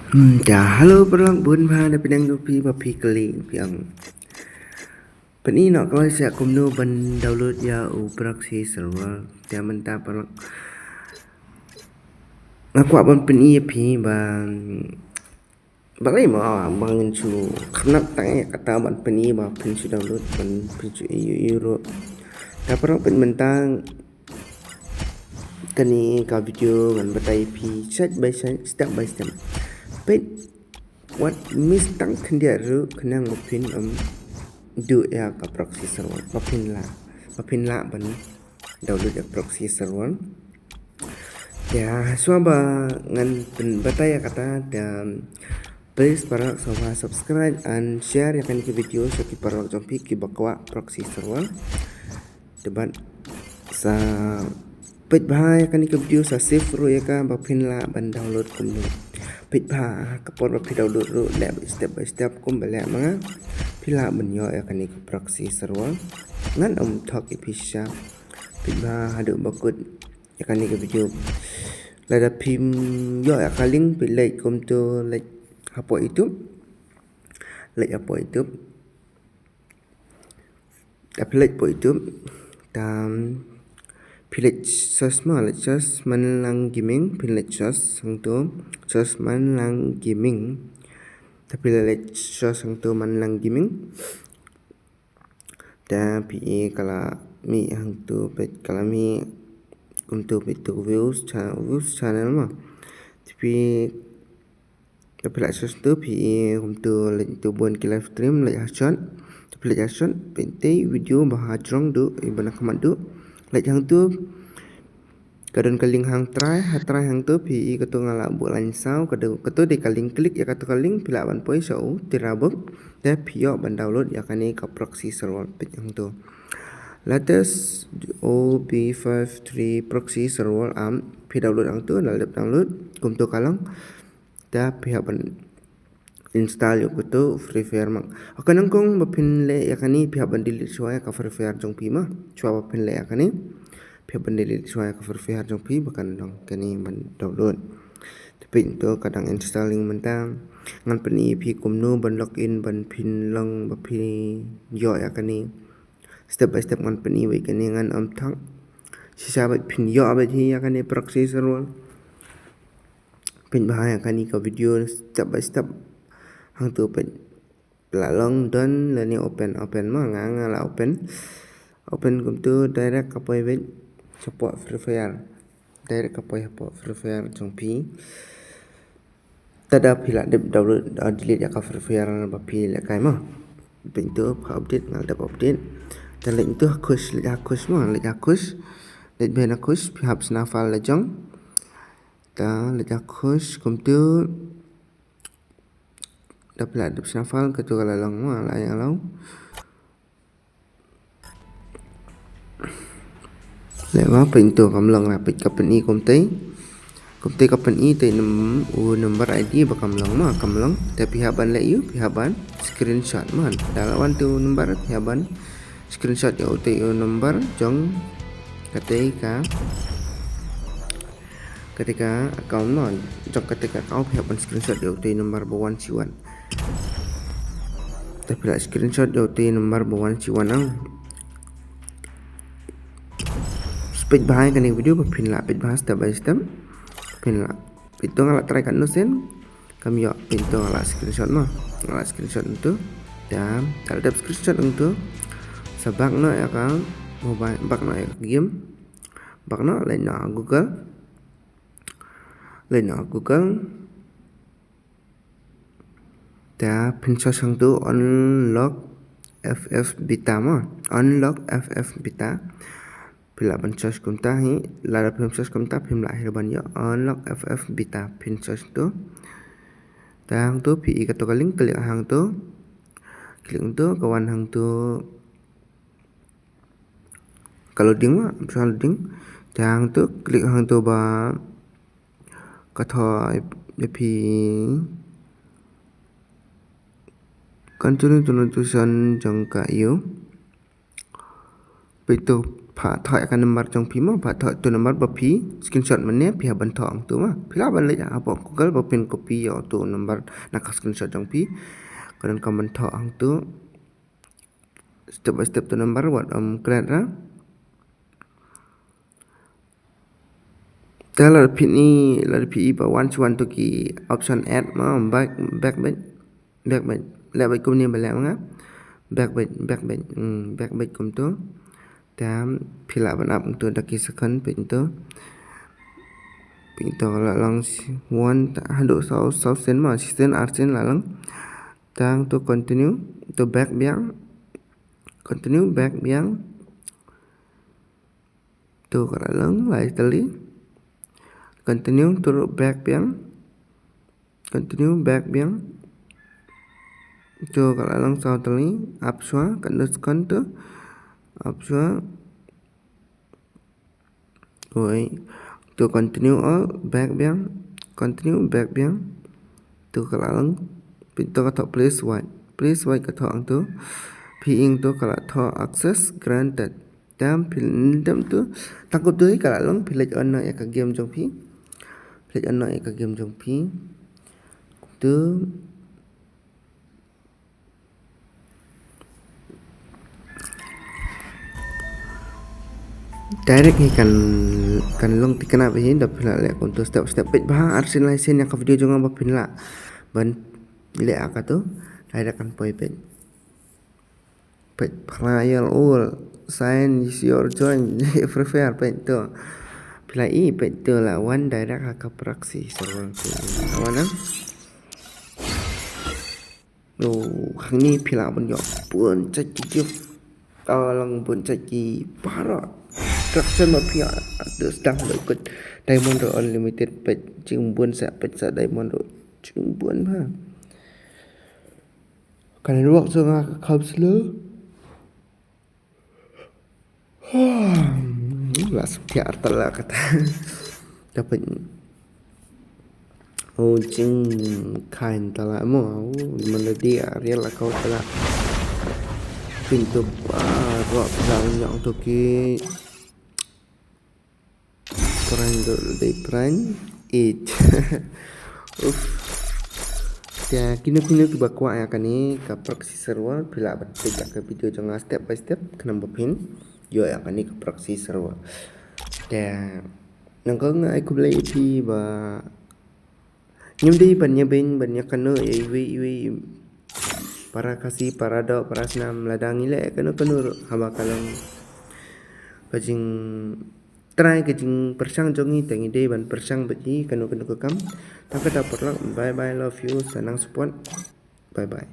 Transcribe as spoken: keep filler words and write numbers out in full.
Hmm, te hello paralok, bun bha na pdeng jong phi ba phi kylli phi ong, pyni noh kloi seh kumno ban download ïa u proxy server. Te mynta paralok, nga kwah ban pyni ïa phi ba, balei mo ba ngin shu khynnah tang ïa kata ban pyni ba phin shu download, ban phin shu ïoh ïoh ruh. Te paralok, peit mynta kane ka video ngan batai phi side by side, step by step. Peit, wat miss tang khyndiat ruh khnang ba phin ym duh ïa ka proxy server, ba phin lah, ba phin lah ban download ïa proxy server. Te shuwa ba ngan pynbatai ïa kata, te please paralok, sngewbha subscribe and share ïa kane ka video sha ki paralok jong phi kiba kwah proxy server. Te bad sa peit bha ïa kane ka video, sa save ruh ïa ka ba phin lah ban download kumno. Peit bha ha ka por ba phi download ruh, leh step by step kumba leh ma nga, phi lah ban ïoh ïa kane ka proxy server. Ngan ym thok ïa phi shisha. Peit bha haduh ba kut ïa kane ka video. Lada phim ïoh ïa ka link, phi leit kumto, leit hapoh YouTube. Leit hapoh YouTube. Te phi leit hapoh YouTube. Te phi leit search ma, leit search Manlang Gaming, phi leit search hangto, search Manlang Gaming. Te phi leit search hangto Manlang Gaming. Te phi i ka la mih hangto, peit ka la mih kumto, peit to views cha-, views channel ma. Te phi, te phi la search to, phi i kumto, leit to bun ki live stream, leit ha short. Te phi leit ha short, peit te video ba ha jrong duh, i ba na khmat duh. Leit hangto, ka don ka link hang try, ha try hangto phi i kato nga la buh lain saw, kato, kato dei ka link, click ïa kato ka link, phi lah ban poi sha u Terrabook, te phi ïoh ban download ïa kane ka proxy server, peit hangto. Latest O B five three proxy server app, phi download hangto, download, download, kumto ka long. Te phi hap ban install ïa kato Free Fire ma. Ka nyngkong ba phin leh ïa kane, phi hap ban delete shuwa ïa ka Free Fire jong phi ma. Shuwa ba phin leh ïa kane, phi hap ban delete shuwa ïa ka Free Fire jong phi ba kan long kane ban download. Te peit to ka dang installing mynta. Ngan pyni ïa phi kumno ban login, ban phin long ba phi ïoh ïa kane. Step by step ngan pyni ïa kane, ngan ym thok shisha ba phin ïoh ba hi ïa kane proxy server. Peit bha ïa kane ka video step by step. Hangto peit, phi la long done lane open, open ma, nga, nga la open. Open kumto direct ka poi beit shapoh Free Fire. Direct ka poi shapoh Free Fire jong phi. Te da phi la dep download, uh, delete ïa ka Free Fire ba phi lehkai ma. Peit to pha update, nga la dep update. Te leit to ha khush, leit ha khush ma, leit ha khush. Leit bha na khush, phi hap shna file la jong. Te leit ha khush kumto. Da phi la dep shna file, kato ka la long ma, la ïa long. Leh ma, peit to kam long la, peit ka pyni kumtei. Kumtei ka pyni te num-, u number I D ba kam long ma, kam long. Te phi hap ban leh ïa u, phi hap ban screenshot ma. Da la wan te u number, phi hap ban screenshot ïa utei u number jong katei ka, katei ka account ma, jong katei ka account phi hap ban screenshot ïa utei number ba wan shi wan. Te phi la screenshot ïa utei number ba wan shi wan ang. Peit bha ïa kane video ba phin lah, peit bha step by step. Phin lah. Peit to nga la try katno sien. Kam ïoh, peit to nga la screenshot ma. Nga la screenshot hangto. Te, te la dep screenshot hangto. Sa back noh ïa ka mobile, back noh ïa ka game. Back noh, leit noh Google. Leit noh Google. Te phin search hangto unlock F F beta ma. Unlock F F beta. Phi lah ban search kumta hi, lada phim search kumta phim lah hi ruh ban ïoh, unlock F F beta, phin search to. Te hangto phi i kato ka link, click hangto. Click hangto, ka wan hangto. Ka loading ma, sa loading. Te hangto click hangto ba ka thoh ïa phi continue to notification jong ka ïa u. Peit to, Pha thoh ïa ka number jong phi mo, pha thoh tu number ba phi screenshot mynne phi hap ban thoh hangtu mo. Phi lah ban leit hapoh Google ba phin copy ïa utu number na ka screenshot jong phi. Ka donkam ban thoh hangtu. Step by step tu number wat ym klet ra. Te lada phi i, lada phi i ba wan shuwa tu ki option add mo, back, back beit, back beit. Leh beit kumne ba leh ma nga. Back beit, back beit, hmm, back beit kumtu. Te phi lah ban ap kumtu da ki second peit kumtu. Peit kumtu ka la long shi-, wan ta haduh saw, saw sien mo, shi sien ar sien la long. Te hangtu continue, tu back biang. Continue back biang. Tu ka la long lai tylli. Continue tu back biang. Continue back biang. Tu ka la long saw tylli. Ap shuwa, ka nus kon tu. Ap shuwa. Oi. Tu continue all, back biang. Continue back biang. Tu ka la long. Peit tu ka thoh please wait. Please wait ka thoh hangtu. Phi i hangtu ka la thoh access granted. Te phi leit, dam tu. Tang kumtu hi ka la long, phi leit on noh ïa ka game jong phi. Phi leit on noh ïa ka game jong phi. Tu. Direct hi kan, kan long thikna bha hi, da phin lah leh kumtu step step. Peit bha ar sien lai sien ïa ka video jong nga ba phin lah ban leh ïa katu. Direct kan poi peit. Peit player all, sign is your join, Free Fire peit tu. Phi la i peit tu la wan direct ha ka proxy server tu. Wan na. Lo, hangne phi lah ban ïoh bun jait ki gift. Ka long bun jait ki para. Attraction ma phi ïa, tu sdang lo kut diamond ruh unlimited peit jingbun sa, peit sa diamond ruh jingbun bha. Ka network jong nga ka kham slow. La sep thiah artat la kata. Dapat. Oh, jingkhain tala mo. Oh, mana di ariel la kau tala. Pintu baru pegang nyang tu ki. Pran dul dei pran. Eight. Uff. Te kino kino kiba kwah ïa kane ka proxy server, phi lah ban peit ïa ka video jong nga step by step khnang ba phin ïoh ïa kane ka proxy server. Te nangta nga ai khublei ïa phi ba ngim dei ban ïa beiñ ban ïa kano ïa iwei iwei para Khasi, para doh, para snam, lada ngi leh kano kano ruh haba ka long ka jingtrai, ka jingpyrshang jong ngi, te ngi dei ban pyrshang bad ngi kano kano ka kam. Tang kata paralok, bye bye, love you, sa nang support. Bye bye.